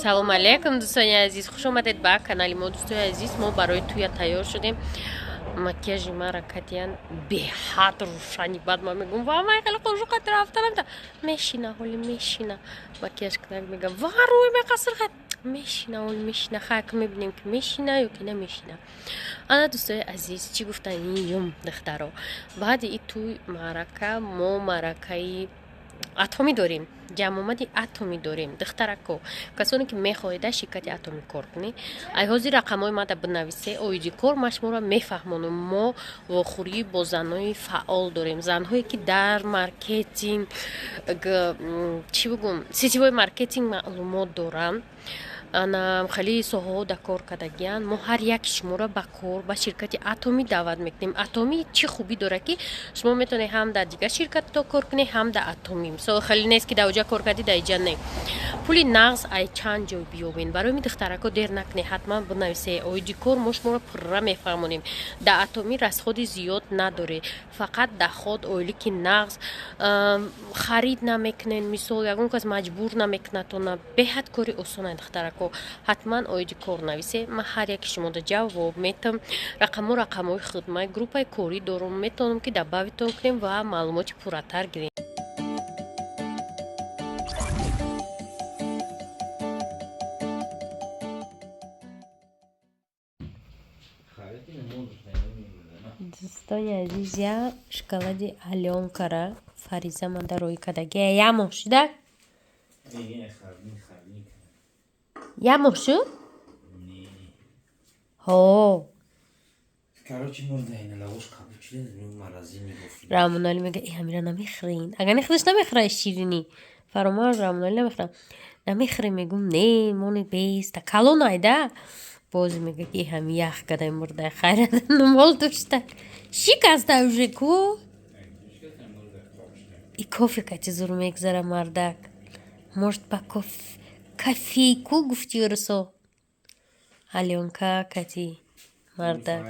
Салому алейкум, дӯстони азиз, хуш омадед ба канали мо. Дӯстони азиз, мо барои туя тайёр шудем. Макияжи мара кадиян, беҳад рӯшани. Баъд ма мегум: «Ва май хеле қошуқат рафтанам мешина, ҳоли мешина». Макияж кунак мегам: «Ва рӯи меқасрхат мешина, ҳоли мешина». Хайр, мебинем, ки мешина ё ки намешина. Ана, дӯстои азиз, чӣ гуфтаниюм, духтаро? Баъди и туй маърака, мо маъракаи Атомӣ дорем, ҷамъомади Атомӣ дорем. Духтарако, касоне ки мехоҳед дар ширкати Атомӣ кор кунед, ай ҳозир рақамҳои мада бинависе. Оиди кор ма шуморо мефаҳмонам. Мо вохӯрӣ бо занҳои фаъол дорем, занҳое ки дар маркетинг, чӣ бигӯм, сетевой маркетинг маълумот доранд, ана хеле соҳаҳо дар кор кардагиянд. Мо ҳар яки шуморо ба кор ба ширкати Атомӣ даъват мекунем. Атомӣ чӣ хубӣ дорад, ки шумо метавонед ҳам дар дигар ширкатто кор кунед, ҳам дар Атомӣ. Мисол, хеле нест, ки дар оҷа кор кардӣ, дар иҷа не. Пули нағз ай чанд ҷой биёбен. Барои ми, духтарако, дер накунед, ҳатман бинависе. Оиди кор мо шуморо пурра мефаҳмонем. Дар Атомӣ расходи зиёд надоред, фақат доход, ойлики нағз, харид намекунед, мисол, ягон кас маҷбур намекунадтона. Беҳад кори осонай, духтарако. Ҳатман оиди кор нависе, ман ҳар яки шумода ҷавоб метам. Рақамҳо рақамҳои хидмат, группаи корӣ дорум, метавонам, ки добавитон кунем ва маълумоти пурратар гирем. Дӯстони азиз, я шоколади Алёнкара Фариза манда рӯй кардагия. Я моҳ шуда, я моҳ шуд, ҳо. Короче, мурда ина лавош қабул шуда, маразини гуфт. Рамонали мега: «Э, ҳамира намехӯрин». Агар не, худаш намехӯра ширинӣ. Фаромош, Рамонали намехӯра. «Намехӯрем?» Мегум: «Не, мони беста калон айда». Боз мега, ки ҳами ях кадай, мурда, хайра мол дошта шикаста уже ку. И кофе кати зур мегзара мардак. Может, ба кофейку гуфти русо. Алёнка кати мардак.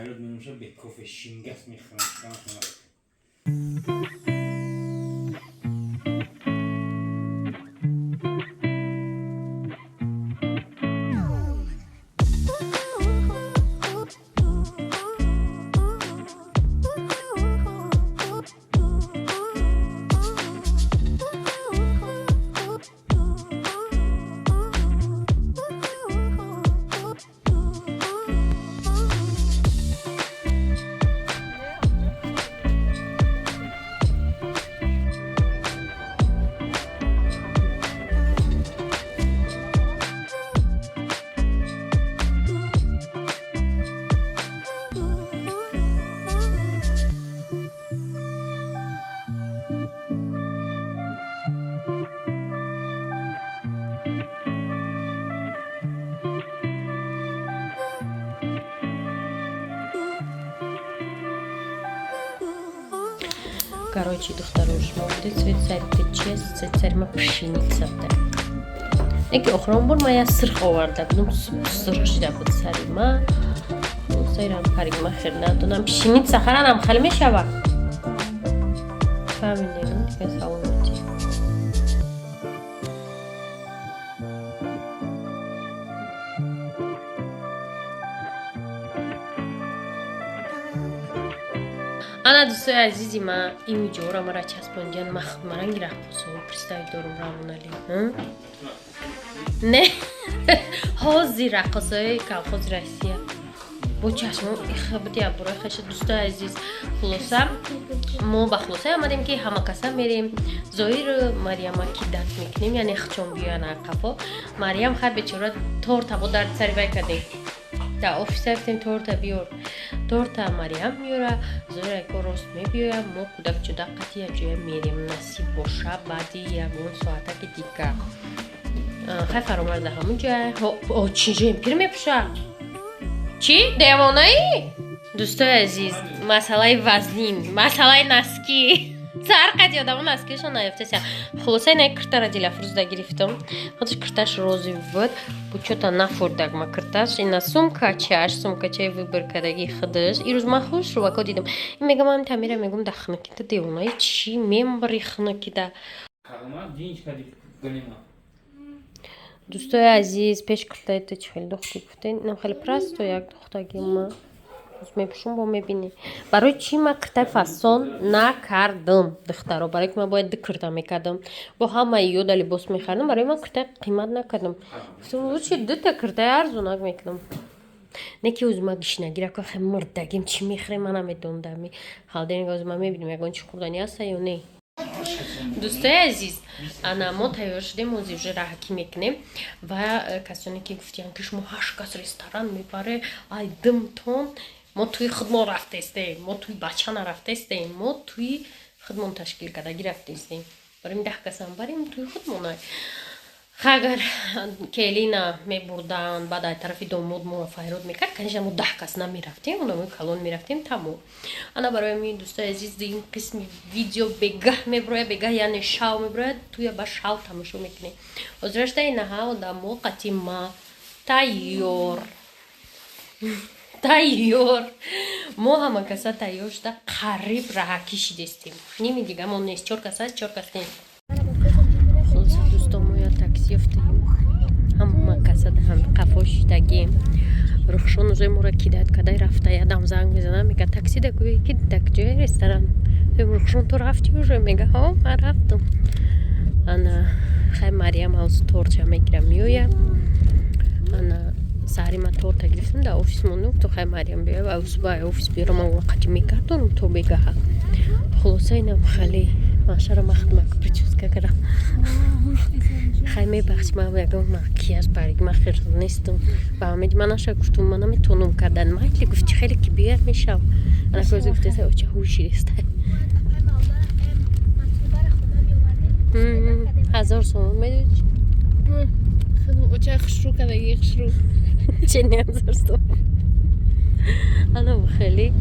Кофе шингас мехӯрам. Короче, духтаро, шумо будед, цвет сари чест, цвет сари ма пшеница буда. Яки охирон бор ма я сирх оварда будам, сурх шида буд сари ма. Сайрам парикмахер надонам, пшеница харанам хеле мешава. Фаҳмидем, дига саломатӣ. Ана, дӯстои азизи ма, ин видеоро мара часпонҷан махмаранги раққосо представить дорум. Рамонали не, ҳозир раққосои колхози Россия бо чашмо буди аброи хаша. Дӯстои азиз, хулоса, мо ба хулосае омадем, ки ҳама каса мерем, Зоир Марьяма кидать мекунем, яъне хчон биёян қафо. Марьям хай бечора, торта бо дарди сари вай кардем. Дар офиса рафтем: «Торта биёр». Торта Марьям меёра, Зоир яко рост мебиёя. Мо кӯдак ҷуда қати якҷоя мерем, насиб боша, баъди ягон соатаки дигар. Хай, фаромарз дар ҳамун ҷая. Чӣ ҷемпир мепӯша? Чӣ, девонаӣ? Дӯстои азиз, масъалаи вазнин, масъалаи носки. Сар қади одамо носкишон наёфтася. Хулоса, ина киртара Дилафрӯзда гирифтам, худаш кирташ розовый буд, бучота нафурдаг ма кирташ. Ина сумкачаш, сумкачаи выбор кардаги худаш. Ирӯз ман хуш рувако дидам, ин мегам ам тамира, мегум: «Да хунукида, девонаи, чӣ мембари хунукида?» Дӯстои азиз, пеш куртаи ту чӣ хеле духтӣ гуфтен? Инам хеле просто як духтаги ма мепӯшум, бо мебинӣ. Барои чӣ ма куртаи фасон накардам, духтаро? Барое ки ман бояд ду курта мекардам, бо ҳамаи ёда либос мехардам. Барои ман куртаи қимат накардам, гуфтам, лучше дута куртаи арзонак мекунам. Не ки ӯзи ма гишнагира ко, хе мурдагим, чӣ мехӯрем, ман намедонам. Дами холодильник ӯзи ма мебинем, ягон чӣ хӯрдани ҳаста ё не. Дӯстои азиз, ана мо тайёр шудем, ҳозир уже раҳакӣ мекунем. Ва касоне ки гуфтиянд, ки шумо ҳашт кас ресторан мебаре, ай димтон, мо тӯи худмон рафтаистем, мо тӯи бача нарафтаистем, мо тӯи худмон ташкил кардагӣ рафтаистем. Барем, 10 касам барем, тӯи худмон. Агар келина мебурданд, баъд ай тарафи домод моро файрод мекард, конечно, мо 10 кас намерафтем, одамои калон мерафтем, тамом. Ана барои ҳамин, дӯстои азиз, ин қисми видео бегаҳ меброяд, бегаҳ, яъне шав меброяд, туя ба шав тамошо мекунем. Ҳозирашта инаҳа одамо қати ма тайёр, тайёр, мо ҳама каса тайёр шуда, қариб раҳакӣ шидестем. Ними дига мо нест, чор кас аст, чор кас нест. Хулоса, дӯсто, мо я такси ёфтаем, ҳама каса ҳам қафо шидагем. Рухшон уже моро кидат кадай рафта, ядам занг мезанам, мега, такси да гӯе ки так ҷои ресторан. Рухшон, ту рафти уже? Мега, ҳо, ман рафтам. Ана хай, Мариям ҳоз тортча мегирам, меоя. Ана саҳари ман торта гирифтам, дар офис мондам. То хай Мариям биёя, ба офис биёрам, ман вақти мегардонам то бегаҳа. Хулоса, инам хеле машара махт мак прическа кардам. Хай, мебахш, ман ягон макияж парикмахер нестам. Ба ҳамеди ман наша гуфтум, ман наметонам кардан. Майли, гуфти, хеле ки биёяд, мешав. Ана кози гуфтеса, оча ҳуширеста. 1000 сомон медоди? Оча хушрӯ кадаги, хушрӯ. Чени 1000 сомон. Ана хеле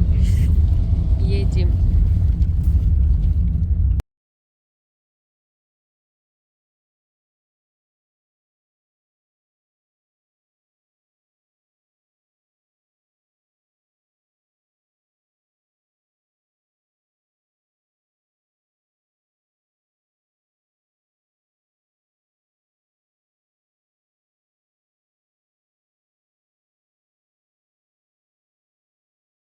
едем.